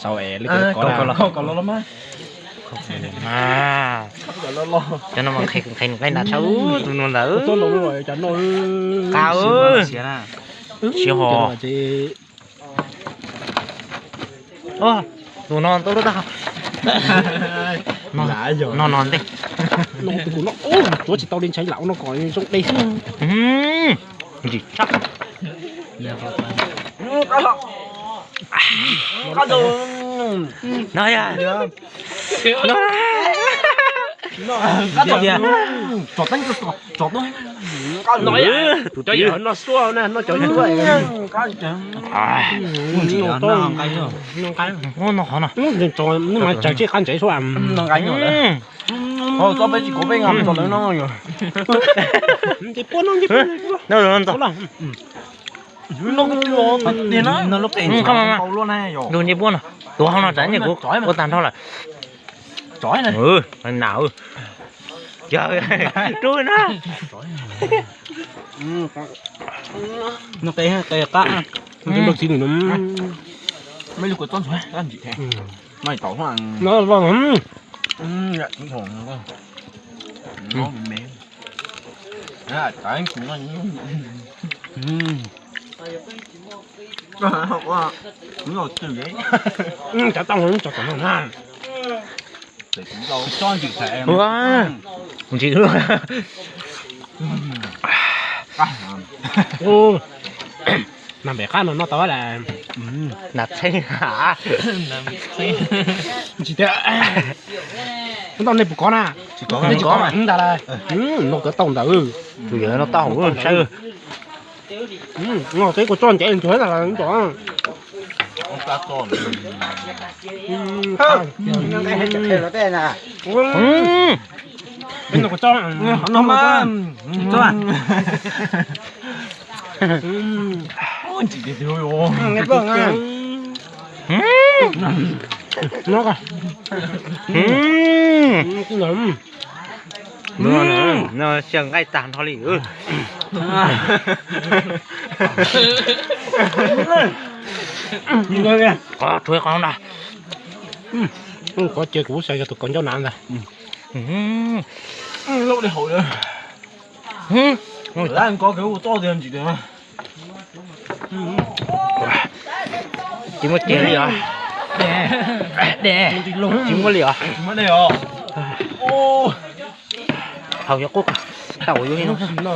Tau es li ko los mas. Cov no mas nqhis nqhis nqaij nrad tshaj tus no ntawd. Qa, siav ho. Tus no tau lub tag. No no ntej. Tuav tsis tau li, ntshai lam no kom zoo dej xwb. Ntsim tshaj. No yog. Tus tij no xuab na, no cov xuab. No qhov no. Mas tsawg tsis qab ntsev xuab. Txo peb tsis kov peb nqa tso lawv no. Nce puab no, nce puab no. Tus nce puab no, tuav hauv no tsam nyej kuv ua tag nrho lawm. Nam, rub na. No qe, qe qab. Mej lug kuv txob ntxuav, ntsim thiab. Maj tau. Cov tau, cov tau na. Ua, ntsim. Nas npem qab no noj tau lawm. Nas txheeb. Ntsim tiag. Ntau nej puas kov na? Nej tsis kov ntag lauj. Noj kov tau ntawd. Tus yawg no tau hauv saib. Noj teb kuv tso ncev ntsuag ntag lauj. No xyaw nqaij tag nrho li. Qhov tshuav qhov no. Qhov ces kuv xav yog tus kaus ncauj na ntag. Lub li hauv lawm. Lab kov kev ua toj tiag ntsim tiag. Tsis muaj ceg li os. Tsis muaj li os. Haus yuav qub tau yuav li no.